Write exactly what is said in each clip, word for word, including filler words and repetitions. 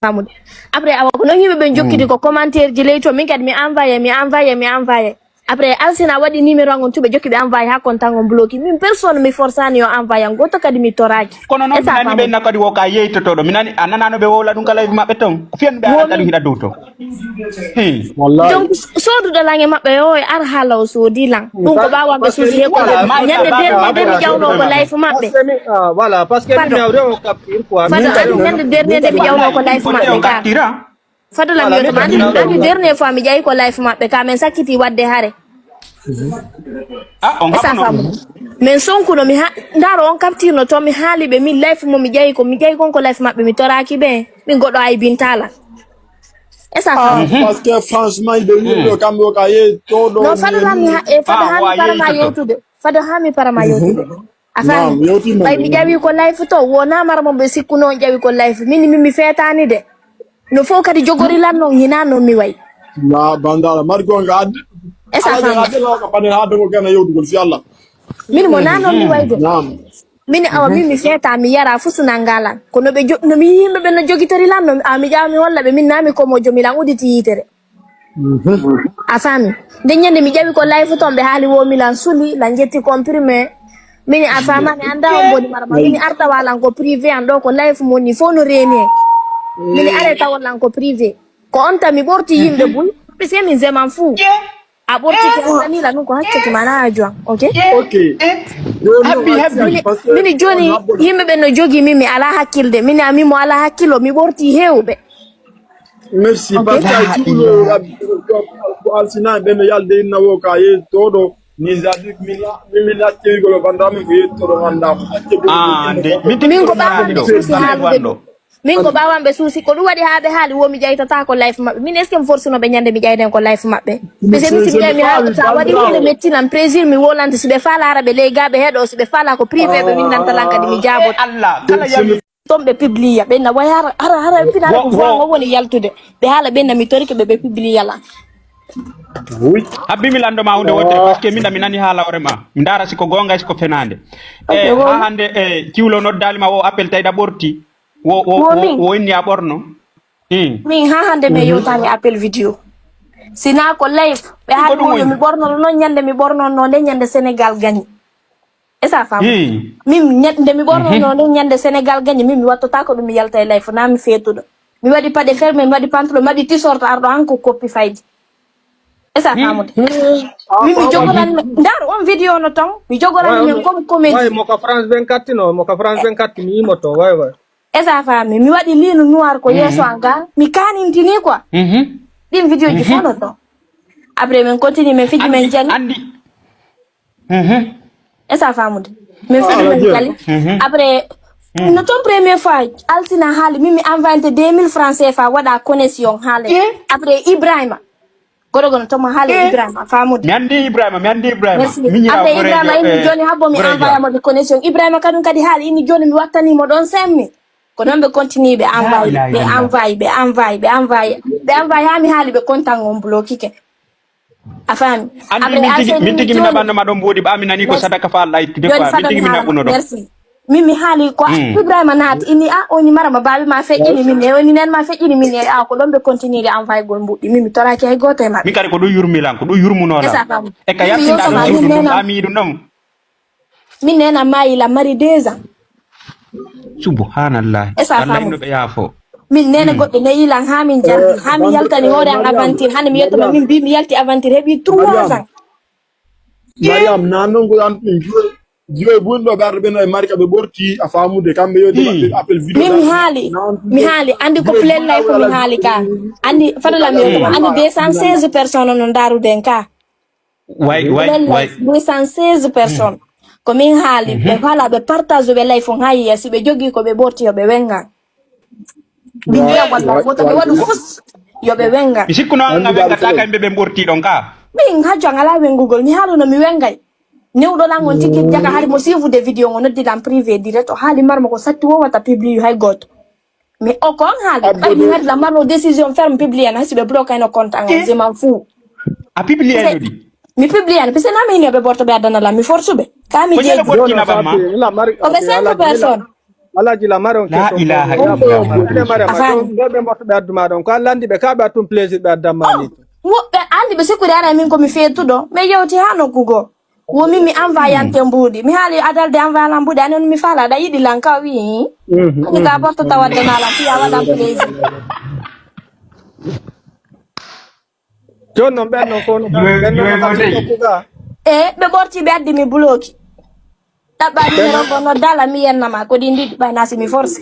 Famude. Après, awa ko non yimɓe ɓen jokkiti ko commentaire ji ley to, min kadi mi envoyé, mi envoyé, mi envoyé. Après, Alsina waɗi numéro an on, tuɓe jokki ɓe envoyé ha compte an on bloqué. Min personne mi forçani yo envoyé an, goto kadi mi toraki. Kono noon mi nani ɓe na kadi wo ka yeytotoɗo. Mi nani a nanano ɓe wowla ɗum ka live maɓɓe ton. Fiyan ɓe aɗa ɗum hiɗa dow to. Hi. Wallahi. Donc, soduɗo lan e maɓɓe o e ar haala o sodi lan. Ɗum ko ɓawa ɓe suusi he ko. Ñande dernier de mi ƴawno ko live maɓɓe. Parce que mi, ah, voilà, parce que mi nawre o capture quoi. Fado an ñande dernier de mi ƴawno ko live maɓɓe ka. Fado lan yo to mani, ani dernier fois mi ƴawi ko live maɓɓe ka, men sakkiti wadde hare. Ah, on esa haɓano. Famu. Men sonkuno mi ha, ndaro on capture no to mi haali ɓe min live mo mi ƴawi ko, mi ƴawi kon ko live maɓɓe mi toraki ɓe. Min goɗɗo ay bintala. Esa famu. Parce que franchement, il est libre quand même, quand il est todo. Non, fado lan mi ha, e fado ha mi parama yewtude. Fado ha mi parama yewtude. A faami? Naam, yewtima. Ɓay mi ƴawi ko live to, wona mara mo ɓe sikkuno on ƴawi ko live. Min, min mi feetani de. No fof kadi jogori lan non, hina non mi way. Na bandara, mari gonga adde. Esa famu. Adde la ka panen ha dogo gana yewtugol fi Allah. Min mo na non mi way de. Naam. Min awa min mi feeta, mi yara fu suna ngalan. Kono ɓe jo-, no mi yimɓe ɓe no jogitori lan, no, a mi ƴawa mi holla ɓe, min na mi komo jomi lan uditi yitere. A faami? Nde ñande mi ƴawi ko live ton ɓe haali wo mi lan suli, lan ƴetti comprimé. Mini a faama mi annda on boni mara ma. Mini arta walan ko privé an ɗo ko live moni fof no reeni en. Mini are tawon lan ko privé. Ko on tan mi ɓorti yimɓe buy. Parce que min zeman fou. A ɓorti ko on tan la ɗum ko haccaki ma na a juwan. Ok? Ok. Habbi, habbi. Mini, mini joni yimɓe ɓe no jogi min mi ala hakkilde. Mini a min mo ala hakkilo mi ɓorti hewɓe. Merci. Ok. Parce que ay jiwlo ko Alsina ɓe no yalde inna wo ka ye todo. Ni zadi min la, min la cewi golo bandam ko ye todo andam. Ah, nde. Min ko ɓawa mi suusi haalde. Min ko ɓawanɓe suusi ko ɗum waɗi haa ɓe haali wo mi ƴaytata ko life maɓɓe. Min est ce que mi forsuno ɓe ñande mi ƴayden ko life maɓɓe? Parce que min si mi ƴay mi haala sa waɗi hunde mettinan plaisir mi wolante si ɓe faala ara ɓe ley ga ɓe heɗo si ɓe faala ko privé ɓe windantalan kadi mi jaabot. Allah kala yami. Ton ɓe publiya ɓe na way hara hara hara pinaɗa ko voix ngo woni yaltude ɓe haala ɓe na mi torike ɓe ɓe publiya lan. Habbi mi lando ma hunde wottere parce que min mi nani haala hoore ma mi ndaara si ko gonga si ko fenande. E ha hande e ciwlo noddali ma o appel tayda ɓorti. Wo wo wo inni a ɓorno. Min ha hande mi yewtani appel vidéo. Sina ko live ɓe haali mo mi ɓornono noon ñande mi ɓornonno nde ñande Sénégal gañi. Esa famu min ñande mi ɓornonno nde ñande Sénégal gañi min mi wattata ko ɗum mi yalta e live na mi feetuɗo. Mi waɗi paɗe ferme mi waɗi pantalon mi waɗi t-shirt arɗo han ko koppi faydi. Esa famude. Min mi jogolan ndar on vidéo no ton mi jogolan min comme comédie. Mo ka France vingt-quatre no mo ka France vingt-quatre mi yimo to way way. Esa faami mi waɗi liinu noir ko yeeso an ga mi kanintini quoi. Ɗin vidéo ji fof no ton. Après min continue min fiji min jani. Esa famude min fiji min jali. Après no ton première fois alsina haali min mi envoyante deux mille francs cfa waɗa connexion haala. Après ibrahima. Goɗo gono toma haala ibrahima a famude. Mi andi ibrahima mi andi ibrahima. Merci ande ibrahima inni joni habbo mi envoya mo de connexion ibrahima kadum kadi haali inni joni mi wattani mo ɗon semmi. Ko noon ɓe continue ɓe envoy ɓe envoy ɓe envoy ɓe envoy ɓe envoy ha mi haali ɓe contan on bloquike. A faami? Andi min tigi min tigi mi naɓanno ma ɗon mboɗi ɓa mi nani ko sadaka fa allah ittude quoi min tigi mi naɓuno ɗon. Merci. Min mi haali ko ibrahima naati inni a oni marama baabi ma feƴƴini min e oni nen ma feƴƴini min e a ko ɗon ɓe continue de envoygol mbuɗɗi min mi toraki hay gooto e maɓɓe. Min kadi ko ɗum yurmilan ko ɗum yurmunolan. E ka yaltinɗa ɗum suudu ɗum ɓa mi yiɗum ɗon. Min nena mayi la mari deux ans. Subhanallah. Esa famu. Ɓe yaafo. Min nena goɗɗo neyi lan ha min jalti ha mi yaltani hoore an aventure hande mi yettoma min mbi mi yalti aventure heɓi trois ans. Mariam na non ko an ɗum juwe juwe bunɗo ɓe arɓe no e marika ɓe ɓorti a famude kamɓe yode maɓɓe appel vidéo min mi haali. Mi haali andi ko plein life min haali ka andi fadalam yo andi deux cent seize personnes no ndarude en ka. Way way way. Deux cent seize personnes ko min haali ɓe fala ɓe partage ɓe life on ha yiya si ɓe jogi ko ɓe ɓorti yo ɓe wenga. Min wiya walla goto ɓe waɗu fus yo ɓe wenga. Mi sikkuno an a wengata ka yimɓe ɓe ɓorti ɗon ka. Min hajjo an ala wengugol mi haaluno mi wengay. Newɗo lan on tigi jaga hari mo sifude vidéo ngo noddi lan privé direct o haali marmo ko satti wowata publie hay goto. Mais o ko on haali ɓay mi hari lan marmo décision ferme publie an hasiɓe bloqué no compte an je m'en fou. A publie no ɗi. Mi publie an parce que nami hino ɓe ɓorto ɓe addana lan mi force ɓe kami jeeji. O ɓe cinq personnes. Alaaji la maron La keso. ilaha Ko illallah. Ɓe mara ma Afan. ɗon, ɓe ɓe mboɗo ɓe adduma ɗon. Ko a landi ɓe ka ɓe attum plaisir ɓe addamma ni. Woɓɓe andi ɓe sikkuri ara min komi feetuɗo. Mi yewti ha nokku go. Wo min mi envoyante mbuuɗi. Mi haali adalde envoyalan mbuuɗi ani on mi fala aɗa yiɗi lan ka wi. Ani ka porto tawadde na lan fiya waɗan plaisir. Jon non ɓen non fof no ɓen non no ɓamti tokkuga. E ɓe ɓorti ɓe addi mi bloki. Ɗaɓɓa numéro ko no dala mi yennama ko ɗi ndiɗi ɓay nasi mi forcé.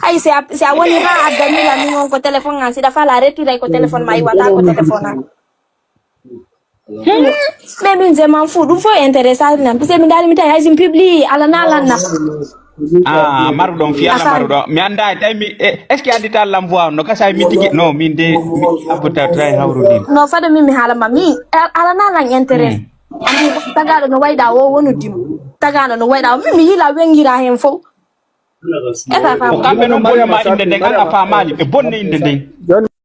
Hay si a si a woni ha addanila min on ko téléphone an siɗa fala retiré ko téléphone ma iwata ko téléphone an. Mais min je m'en fous ɗum fof intéressé nan parce que mi dali mi tawi hay si mi publie ala na lan nafa. Ah, maru ɗon fi ala Afan. Maru ɗo mi anda tawi mi eh, est ce que andita lam voix no kasa mi tigi no min de mi abuta tray hawru din. No fada min mi haala ma min ala na lan intéresse. Ani tagaɗo no wayɗa o wonudimo. Tagaɗo no wayɗa o min mi yila wengira hen fof. Eta Ko fam. Kamɓe non bonnima inde nden an a famali ɓe bonni inde nden. Joni